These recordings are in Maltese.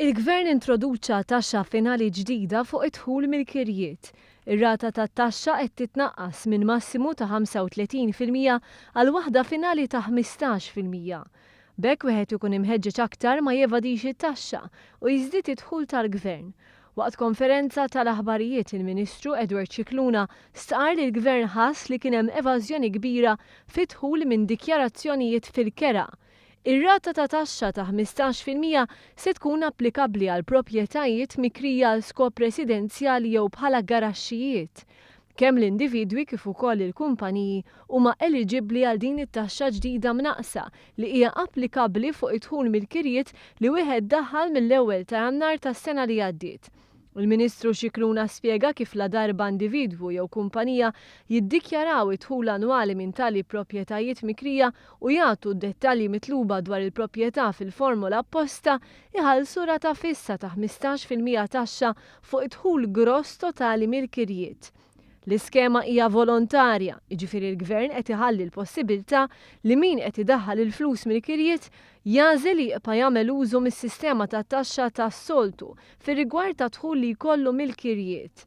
Il-Gvern introduċa taxxa finali ġdida fuq id-dħul mill-kirjiet. Ir-rata tat-taxxa qed titnaqqas minn massimu ta' 35% għal waħda finali ta' 15%. B'hekk wieħed ikun imħeġġeġ aktar ma jevadix it-taxxa u jiżdied id-dħul tal-Gvern. Waqt konferenza tal-aħbarijiet il-Ministru Edward Scicluna stqarr li l-Gvern ħass li kien hemm evażjoni kbira fid-dħul minn dikjarazzjonijiet fil-kera. Ir-rata ta' taxxa ta' 15% se tkun applikabbli għal proprjetajiet mikrija għal skop residenzjali jew bħala garaxxijiet. Kemm l-individwi kif ukoll il-kumpaniji huma eliġibbli għal din it-taxxa ġdida mnaqqsa li hija applikabbli fuq id-dħul mill-kirjiet li wieħed daħħal mill-ewwel ta' Jannar tas-sena li għaddiet. Il-Ministru Scicluna spjega kif ladarba individwu jew kumpanija jiddikjaraw id-dħul annwali minn tali proprjetajiet mikrija u jagħtu d-dettalji mitluba dwar il-proprjetà fil-formola apposta, iħallsu rata fissa ta' 15% taxxa fuq id-dħul gross totali mill-kirjiet. L-iskema hija volontarja, jiġifieri l-Gvern qed iħalli l-possibilità li min qed idaħħal il-flus mill-kirjiet jagħżel li jibqa' jagħmel użu mis-sistema tat-taxxa tas-soltu fir-rigward tad-dħul li jkollu mill-kirjiet.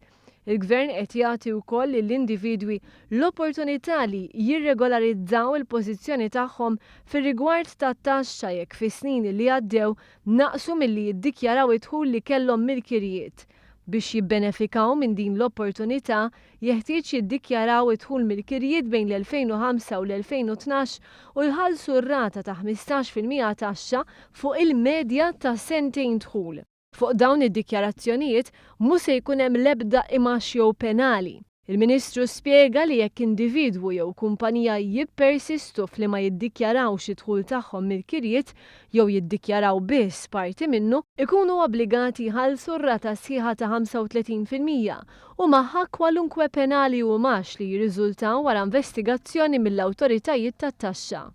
Il-Gvern qed jagħti wkoll lill-individwi l-opportunità li jirregolarizzaw il-pożizzjoni tagħhom fir-rigward tat-taxxa jekk fis-snin li għaddew naqsu milli jiddikjaraw id-dħul li kellhom mill-kirjiet. Biex jibbenefikaw minn din l-opportunità, jeħtieġ jiddikjaraw id-dħul mill-kirjiet bejn l-2005 u l-2012 u jħallsu r-rata ta' 15% taxxa fuq il-medja ta' sentejn dħul. Fuq dawn id-dikjarazzjonijiet mhu se jkun hemm l-ebda imgħax jew penali. Il-Ministru spjega li jekk individwu jew kumpanija jippersistu f'li ma jiddikjarawx id-dħul tagħhom mill-kirjiet jew jiddikjaraw biss parti minnu, ikunu obbligati jħallsu r-rata sħiħa ta' 35% u magħha kwalunkwe penali u imgħax li jirriżultaw wara investigazzjoni mill-awtoritajiet tat-taxxa.